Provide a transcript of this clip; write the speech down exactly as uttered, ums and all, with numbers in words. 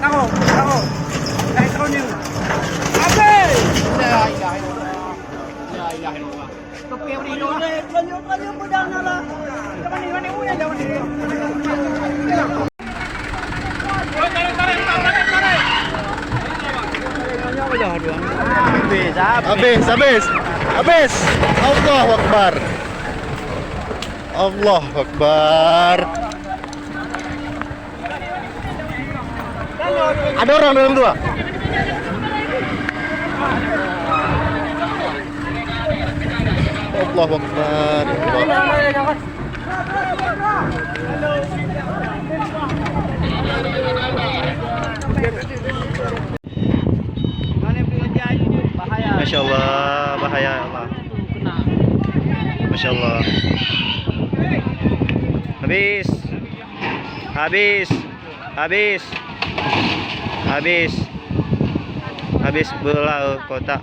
Tahu, tahu. Naik turun ni. Habis! La ilaha illallah. La ilaha illallah. Tapi yang ini doang. Lanjut, lanjut, pedang nala. Mana, mana, oh, yang jauh ni. Tarik, tarik, tarik, tarik, tarik. Habis, habis. Habis. Allahu Akbar. Allahu Akbar. Ada orang dalam tu, ah? Allahu Akbar. Masya Allah, bahaya ya Allah. Masya Allah. Habis. Habis. Habis. Habis. Habis bola kotak.